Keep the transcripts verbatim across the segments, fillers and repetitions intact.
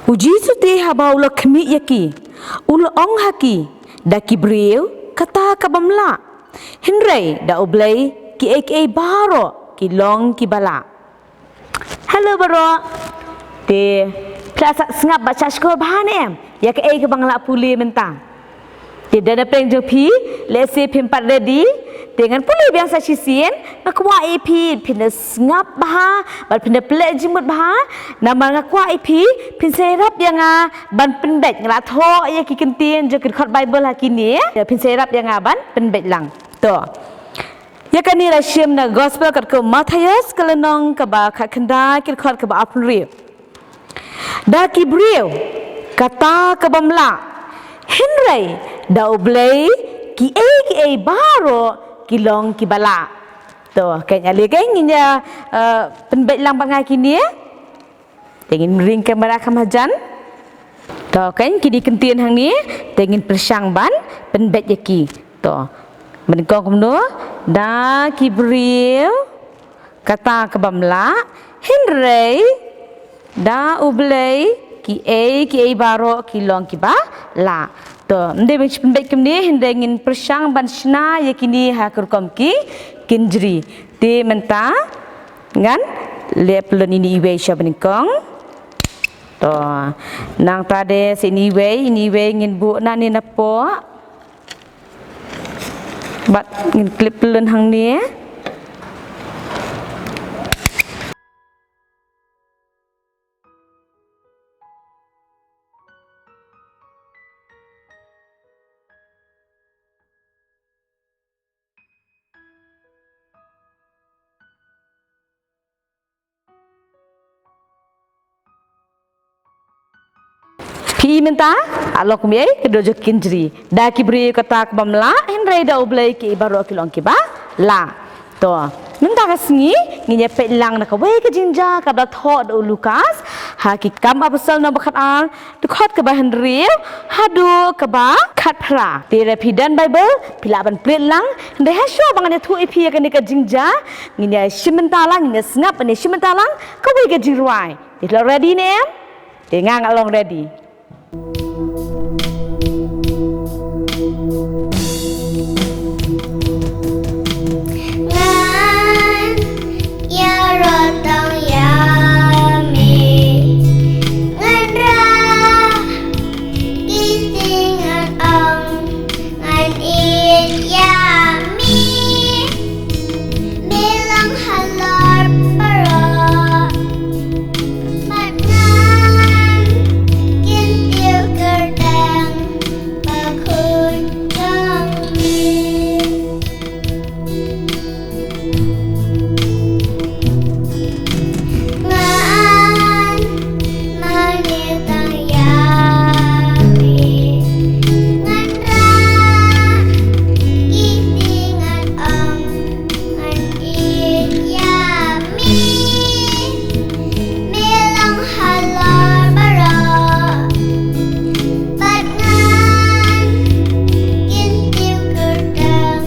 U Jisu te haba u la khmih ïa ki, u la ong ha ki, da ki briew kata ka bym lah, hynrei da U Blei kiei kiei baroh ki long kiba lah. Hello baroh. Te phi la sngap bad sngap shuh bha ne em ïa kaei kaba nga la pule mynta? Te da na pdeng jong phi, lehse phim pat ready, te ngan pule biang sa shisien. Nga kwah ïa phi phin da sngap bha bad phin da plie jingmut bha. Namar nga kwah ïa phi phin sa ïarap ïa nga ban pynbeit. Nga la thoh ïa ki kyntien jong ki dkhot Baibl ha kine, phin sa ïarap ïa nga ban pynbeit lang. To, ïa kane la shim na Gospel katkum u Mathaios, ka lynnong kaba khatkhyndai, ki dkhot kaba arphew hynriew. Da ki briew kata ka bym lah, hynrei da U Blei kiei kiei baroh ki long kiba lah. To, kane ale kane ngin ïa, eh, pynbeit lang bad nga kine. Te ngin ring kamera kham hajan. To, kane ki dei ki kyntien hangne, te ngin pyrshang ban pynbeit ïa ki. To, mynta kumno, da ki briew kata ka bym lah, hynrei da U Blei kiei kiei baroh ki long kiba lah. To, ym dei ban shu pynbeit kumne, hynrei ngin pyrshang ban shna ïa kine ha ka rukom ki kynjri. Te mynta ngan leh pyllun ine iwei sha banyngkong. To, nangta de sa ine iwei, ine iwei ngin buh nangne napoh. Bad ngin clip pyllun hangne. Phi i mynta, a long kum ei ka dur jong ki kynjri. Da ki briew kata ka bym lah, hynrei da U Blei kiei baroh ki long kiba lah. To, mynta ka sngi ngin ïa peit lang na kawei ka jingjia kaba la thoh da u Lukas ha Ki Kam Apostol lynnong ba khatar, dkhot kaba hynriew haduh kaba khatphra. Te lada phi don Baibl phi lah ban plie lang. Hynrei ha shuwa ba ngan ïathuh ïa phi ïa kane ka jingjia, ngin ïa shim bynta lang, ngin ïa sngap ban ïa shim bynta lang kawei ka jingrwai. Te phi la ready ne em? Te nga nga long ready. Ngan ïaroh tang ïa me, ngan rah kti ngan ong, ngan ïeit ïa me. Me long halor baroh, bad ngan kyntiew kyrteng bakhuid jong me. Ngan mane tang ïa me, ngan rah kti ngan ong, ngan ïeit ïa me. Me long halor baroh, bad ngan kyntiew kyrteng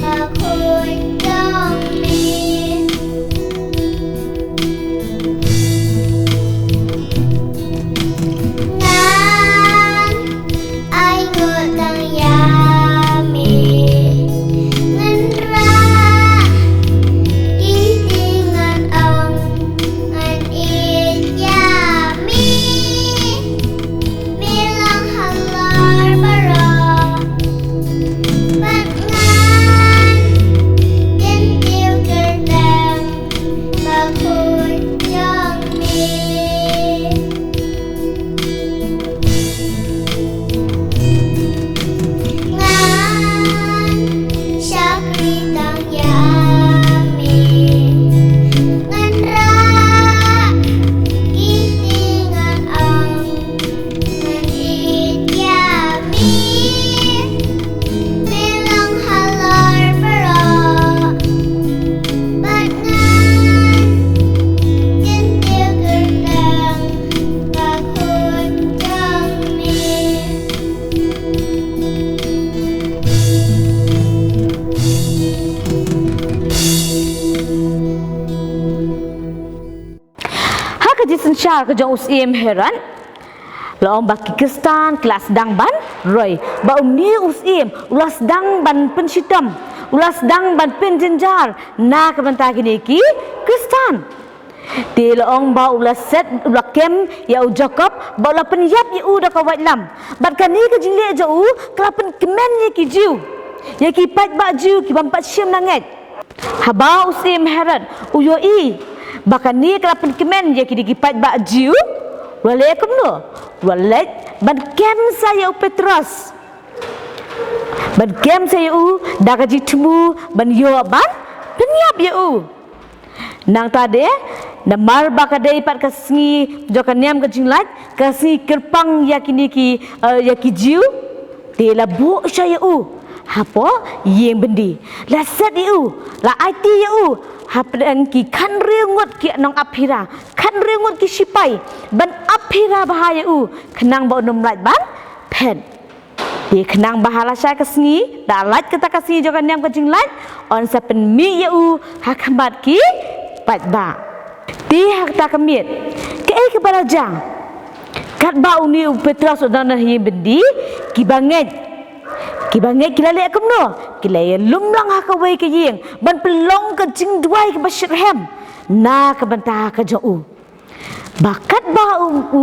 bakhuid jong me. Ngan ainguh tang ïa me, ngan rah kti ngan ong, ngan ïeit ïa me. Me long halor baroh, bad ngan kyntiew kyrteng bakhuid jong me. Ngan shakri tang ïa me, ngan rah kti ngan ong, ngan ïeit ïa me. Me long halor baroh, bad ngan kyntiew kyrteng bakhuid jong me. Ha ka jingsynshar ka jong u Syiem Herod, La ong ba ki Khristan ki la sdang ban roi. Ba une u syiem u la sdang ban pynshitom, u la sdang ban pynjynjar na ka bynta kine ki Khristan. Te la ong ba u la set, u la kem ïa u Jakob, ba u la pynïap ïa u da ka waitlam. Bad kane ka jingleh jong u ka la pynkmen ïa ki Jiw, ïa ki paidbah Jiw ki bym pat shim na ngeit. Haba u syiem Herod u ïohi ba kane ka la pynkmen ïa ki, ki paidbah Jiw, u la leh kumno? U la leit ban kem sa ïa u Petros, ban kem sa ïa u da ka jingthmu ban ïoh ban pynïap ïa u. Nangta de, namar ba ka dei pat ka sngi jong ka niam ka jinglait, ka sngi kyrpang ïa kine ki, eh, ïa ki Jiw, te la buh sha ïa u hapoh ïing byndi. La set ïa u, la aiti ïa u hapdeng ki khathynriew ngut ki nongap phira, khathynriew ngut ki shipai, ban ap phira bha ïa u khnang ba un ym lait ban phet. Te khnang ba ha lashai ka sngi, da lait kata ka sngi jong ka niam ka jinglait, yn sa pynmih ïa u ha khmat ki paidbah. Te ha kata ka miet, kaei kaba la jia? Katba une u Petros u don ha ïing byndi, ki bangeit, ki bangeit ki la leh kumno? Ki la ïalum lang ha kawei ka ïing ban pynlong ka jingduwai kaba shitrhem na ka bynta ka jong u. Ba katba u, u,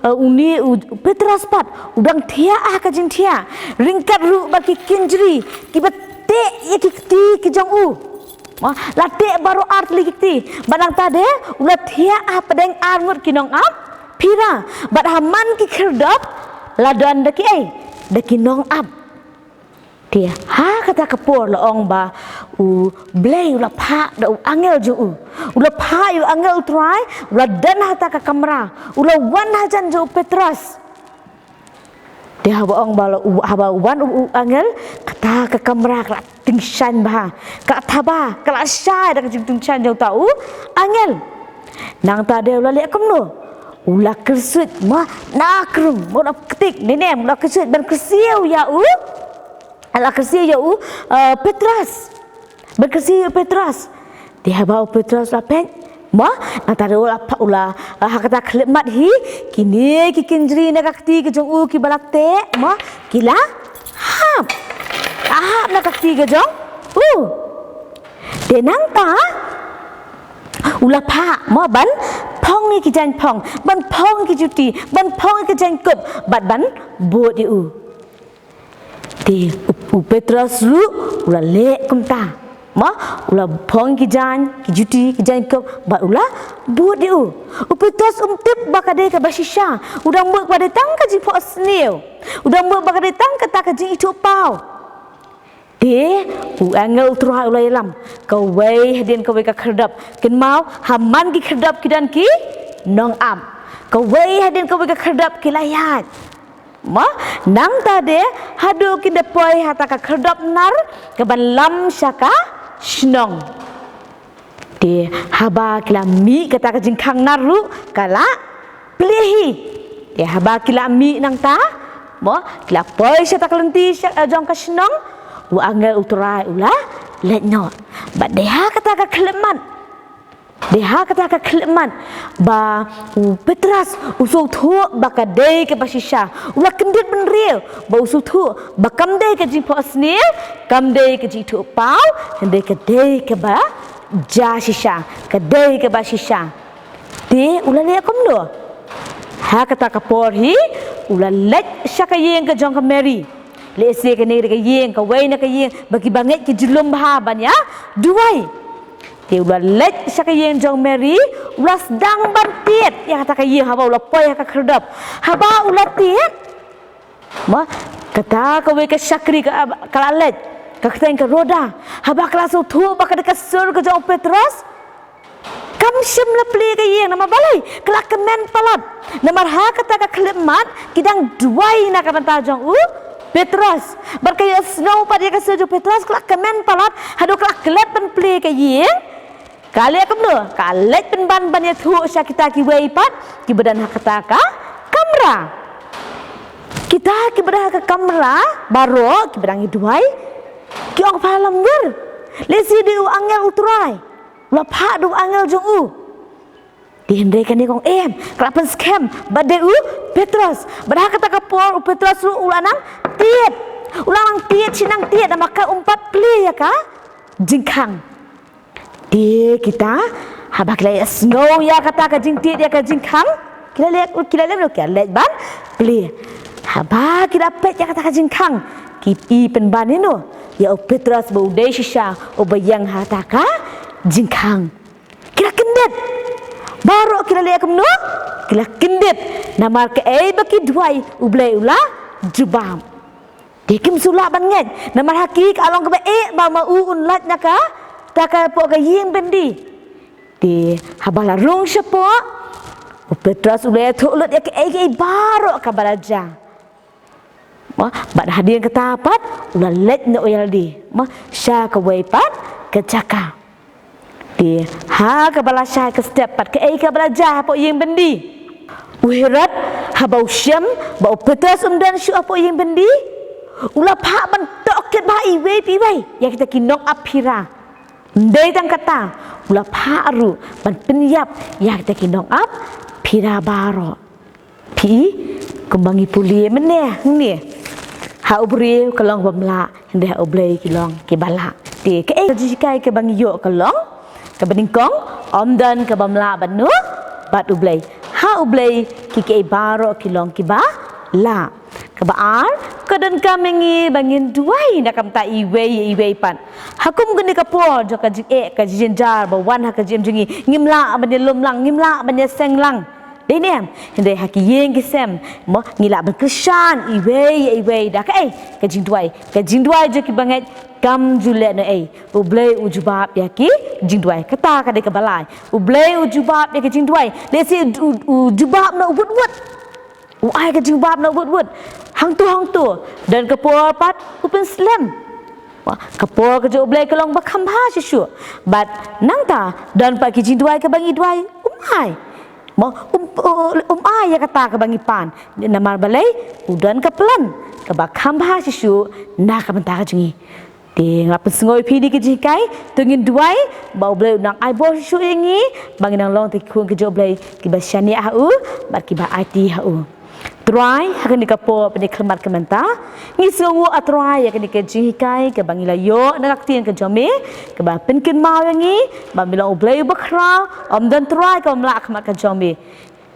uh, une u Petros pat u dang thiah ha ka jingthiah, ryngkat ruh bad ki kynjri kiba teh ïa ki kti ki jong u. Ma, la teh baroh artylli ki kti. Bad nangta de u la thiah hapdeng arngut ki nongap phira. Bad ha man ki khyrdop la don da kiei? Da ki nongap. Te ha kata ka por la ong ba U Blei u la phah da u angel jong u. U la phah ïa u angel U Trai, u la don ha kata ka kamra. U la wan hajan jong u Petros. Te haba ong ba la u, haba wan u, u angel, kata ka kamra ka la tyngshaiñ bha. Ka la thaba, ka la shai da ka jingtyngshaiñ jong uta u angel. Nangta de u la leh kumno? U la kyrsuid, ma, na krung, ma, u la ktik, ne ne, u la kyrsuid ban kyrsiew ïa u. La kyrsiew ïa u, eh, Petros. Ban kyrsiew ïa u Petros. Te haba u Petros la peit, ma, nangta de u la pha-, u la, eh, ha kata khyllipmat hi, kine ki kynjri na ka kti ka jong u kiba la teh, ma, ki la hap. La hap na ka kti ka jong u. Te nangta u la phah, ma, ban phong ïa ki jaiñphong, ban phong ïa ki juti, ban phong ïa ki jaiñkup, bad ban bud ïa u. Te u, u Petros ruh u la leh kumta. Ma, u la phong ki jaiñ, ki juti, ki jaiñkup, bad u la bud ïa u. U Petros um tip ba ka dei kaba shisha, u dang mut ba dei tang ka jingphohsniew. U dang mut ba ka dei tang kata ka jingithuh paw. Te u angel U Trai u la ïalam, kawei hadien kawei ka khyrdop. Kynmaw, ha man ki khyrdop ki don ki nongap. Kawei hadien kawei ka khyrdop ki la ïaid. Ma, nangta de, haduh kin da poi ha kata ka khyrdop nar, kaban lam sha ka shnong. Te haba ki la mih kata ka jingkhang nar ruh, ka la plie hi. Te haba ki la mih nangta, ma, ki la poi sha kata ka lynti sha, eh, jong ka shnong, u angel U Trai u la leit noh. Bad de ha kata ka khyllipmat. De ha kata ka khyllipmat ba u Petros u sngewthuh ba ka dei kaba shisha. U la kyndit bynriew ba u sngewthuh ba kam dei ka jingphohsniew, kam dei ka jingithuh paw, hynrei ka dei kaba jia shisha, ka dei kaba shisha. Te u la leh kumno? Ha kata ka por hi u la leit sha ka ïing ka jong ka Mary. Lehse kane ka dei ka ïing, kawei na ka ïing ba ki bangeit ki ju lum bha ban ïa duwai. Te u la leit sha ka ïing jong Mary, u la sdang ban tied ïa kata ka ïing haba u la poi ha ka khyrdop. Haba u la tied, ma, kata kawei ka shakri ka, ka la leit, ka kyrteng ka Rhoda. Haba ka la sngewthuh ba ka dei ka sur ka jong u Petros, kam shym la plie ka ïing, namar balei? Ka la kmen palat. Namar ha kata ka khyllipmat ki dang duwai na ka bynta jong u Petros. Bad ka ïohsngew pat ïa ka sur jong u Petros, ka la kmen palat, haduh ka la klet ban plie ka ïing. Ka leh kumno? Ka leit pynban ban ïathuh sha kita kiwei pat kiba don ha kata ka kamra. Kita kiba don ha ka kamra baroh kiba dang ïa duwai, ki ong, pha lamwir. Lehse dei u angel U Trai. U la phah da u angel jong u. Te hynrei kane ka ong em, ka la pynskhem ba dei u Petros. Bad ha kata ka por u Petros ruh u la nang tied. U la nang tied, shi nang tied, namar ka um pat plie ïa ka jingkhang. Te kita, haba ki la ïa sngew ïa kata ka jingtied ïa ka jingkhang, ki la leh, ki la leh, ki la leh ban plie. Haba ki la peit ïa kata ka jingkhang, ki i pynban ïa u, ïa u Petros ba u dei shisha uba ïeng ha kata ka jingkhang. Ki la kyndit. Baroh ki la leh kumno? Ki la kyndit. Namar kaei ba ki duwai, U Blei u la jubab. Te kim shu lah ban ngeit. Namar ha ki ka long kaba eh ba ma u un lait na kata ka, hapoh ka ïing byndi. Te haba la rung shapoh, u Petros u la ïathuh lut ïa kaei kaei baroh kaba la jia. Mo, bad hadien kata pat u la leit noh ïalade, mo, sha kawei pat ka jaka. Te ha kaba la shai ka step pat kaei kaba la jia hapoh ïing byndi. U Herod haba u shem ba u Petros um don shuh hapoh ïing byndi, u la phah ban tohkit bha iwei pa iwei ïa kita ki nongap phira. Ym dei tang kata, u la phah ruh ban pynïap ïa kita ki nongap phira baroh. Phi i, kumba ngi pule mynne hangne, ha u briew ka long bym lah, hynrei ha U Blei ki long kiba lah. Te kaei ka jinghikai kaba ngi ïoh ka long, kaba nyngkong, ym don ka bym lah bad nu, bad U Blei. Ha U Blei ki kaei baroh ki long kiba lah. Kaba ar, ka donkam ïa ngi ba ngin duwai na ka bynta iwei ïa iwei pat. Ha kum kane ka por jong ka jingeh ka jingjynjar ba wan ha ka jingim jong ngi, ngim lah ban ïalum lang, ngim lah ban ïaseng lang. Dei ne em? Hynrei ha ki ïing ki sem, mo, ngi lah ban kyrshan iwei ïa iwei da kaei, ka jingduwai. Ka jingduwai jong ki bangeit kam ju leh noh ei. U Blei u jubab ïa ki jingduwai. Kata ka dei kaba lai. U Blei u jubab ïa ki jingduwai. Lehse u, u jubab noh wut wut. U ai ka jingwad na wut wut. Hangto hangto. Don ka por pat u pynslem. Wah, ka por ka jong U Blei ka long ba kham bha shisha. Bad nangta don pat ki jingduwai kaba ngi duwai um ai. Mo, um, um, um ai ïa kata kaba ngi pan. Namar balei u don ka plan kaba kham bha shisha na ka bynta ka jong ngi. Te nga pynsngew ïa phi da ki jinghikai, to ngin duwai ba U Blei un nang ai bor shisha ïa ngi, ba ngin nang long tang ki khun ki jong U Blei kiba shaniah ha u bad kiba aiti ha u. Trai, ha kane ka por pynkhyllipmat ka mynta, ngi sngewnguh A Trai ïa kane ka jinghikai kaba ngi la ïoh na ka ktien ka jong me, kaba pynkynmaw ïa ngi ba me long U Blei uba khraw, ym don trai kaba ym lah ha khmat ka jong me.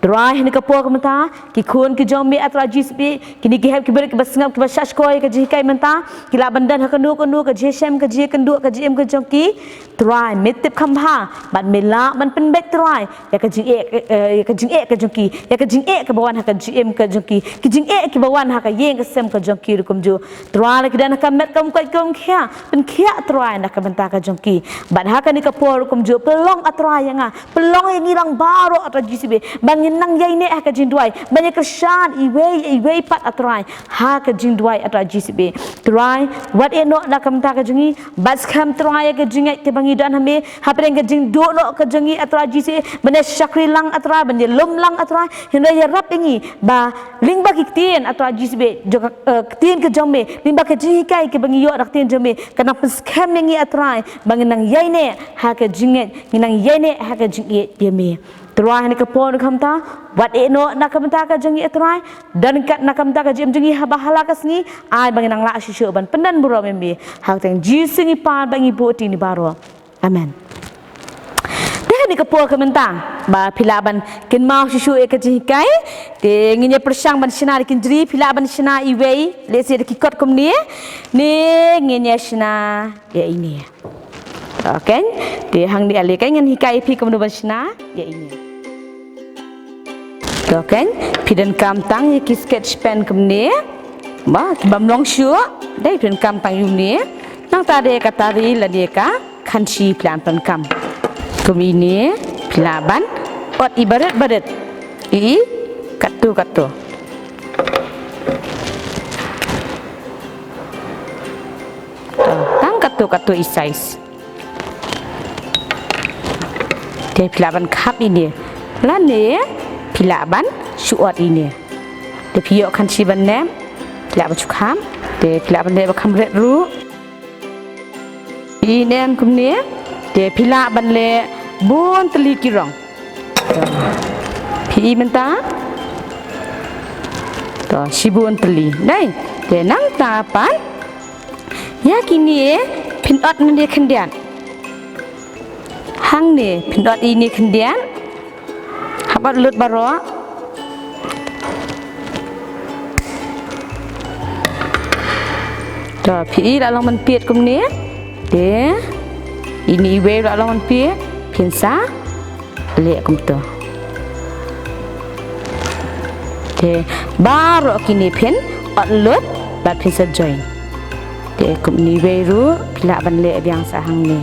Trai, ha kane ka por ka mynta, ki khun ki jong me A Trai Jisu, kine ki hep ki barit kiba sngap kiba shah shkor ïa ka jinghikai mynta, ki lah ban don ha kano kano ka jingshem, ka jingkynduh, ka jingim ka jong ki. Trai, me tip kham bha bad me lah ban pynbeit Trai ïa ka jingeh, eh, ïa ka jingeh ka jong ki, ïa ka jingeh kaba wan ha ka jingim ka jong ki, ki jingeh kiba wan ha ka ïing ka sem ka jong ki ruh kumjuh. Trai, la ki don ha ka met kam koit kam khiah, pynkhiah Trai na ka bynta ka jong ki. Bad ha kane ka por ruh kumjuh, pynlong A Trai ïa nga, pynlong ïa ngi lang baroh A Trai Jisu, ba ngin nang ïaineh ha ka jingduwai, ban ïakyrshan iwei ïa iwei pat A Trai ha ka jingduwai A Trai Jisu. Trai, wat ïeh noh na ka bynta ka jong ngi, bat skhem Trai ïa ka jingngeit kaba ngi don ha me, hapdeng ka jingduh noh ka jong ngi A Trai Jisu, ban ïashakri lang A Trai, ban ïalum lang A Trai, hynrei ïarap ïa ngi ba lyngba ki ktien A Trai Jisu, jong ka, eh, ktien ka jong me, lyngba ka jinghikai kaba ngi ïoh na ka ktien jong me, kan nang pynskhem ïa ngi A Trai, ba ngin nang ïaineh ha ka jingngeit, ngin nang ïaineh ha ka jingïeit ïa me. Trai, ha kane ka por ka mynta, wat ïeh noh na ka bynta ka jong ngi A Trai, don kat na ka bynta ka jingim jong ngi haba ha la ka sngi, ai ba ngin nang lah shisha ban pyndonburom ïa me. Ha ka kyrteng Jisu ngi pan bad ngi buh ïa kine baroh. Amen. Te ha kane ka por ka mynta, ba phi lah ban kynmaw shisha ïa ka jinghikai, te ngin ïa pyrshang ban shna da ki jri, phi lah ban shna iwei, lehse da ki kot kumne, ne ngin ïa shna ïa ine. Okay, te hangne ale kan ngan hikai ïa phi kumno ban shna ïa ine. Okay, phi donkam tang ïa ki sketch pen kumne. Ba, ki bym long shuh, dei phi donkam tang ïa une. Nangta dei ka tari lane ka khanshi phi lah ban donkam. Kum ine, phi lah ban ot i barit barit. I, katto katto. To, tang katto katto i size. Te phi lah ban khap ine. Lane phi lah ban shu ot ine. Te phi ïoh khanshi ban nep, phi lah ban shu khap. Te phi lah ban leh ba kham rit ruh. Ine kumne. Te phi lah ban leh bun tylli ki rong. Phi i mynta? To, shibun tylli. Dei, te nangta pat ïa kine phin ot na ne khyndiat. Hangne phin ot ine khyndiat. Hap ot lut baroh. To, phi i la long ban piat kumne. Te ine iwei la long ban piat, phin sa leh kumto. Te baroh kine phin ot lut bad phin sa join. Te kumne iwei ruh phi lah ban leh biang sa hangne.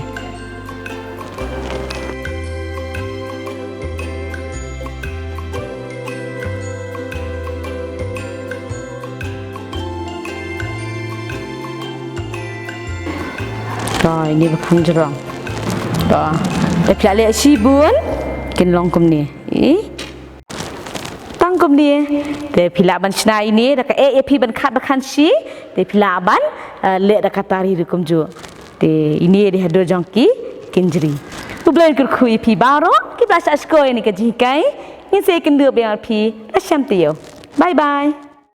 To, ine ba khang jrong. To, te phi lah leh shibun kin long kumne. I? Tang kumne. Te phi lah ban shna ine da ka eh ïa phi ban khat ba khan shi. Te phi lah ban, eh, leh da ka tari ruh kumjuh. Te ine dei haduh jong ki kynjri. U Blei un kyrkhu ïa phi baroh kiba shah shkor ïa kane ka jinghikai. Ngin sa ïakynduh biang ïa phi ha snem taïew. Bye bye.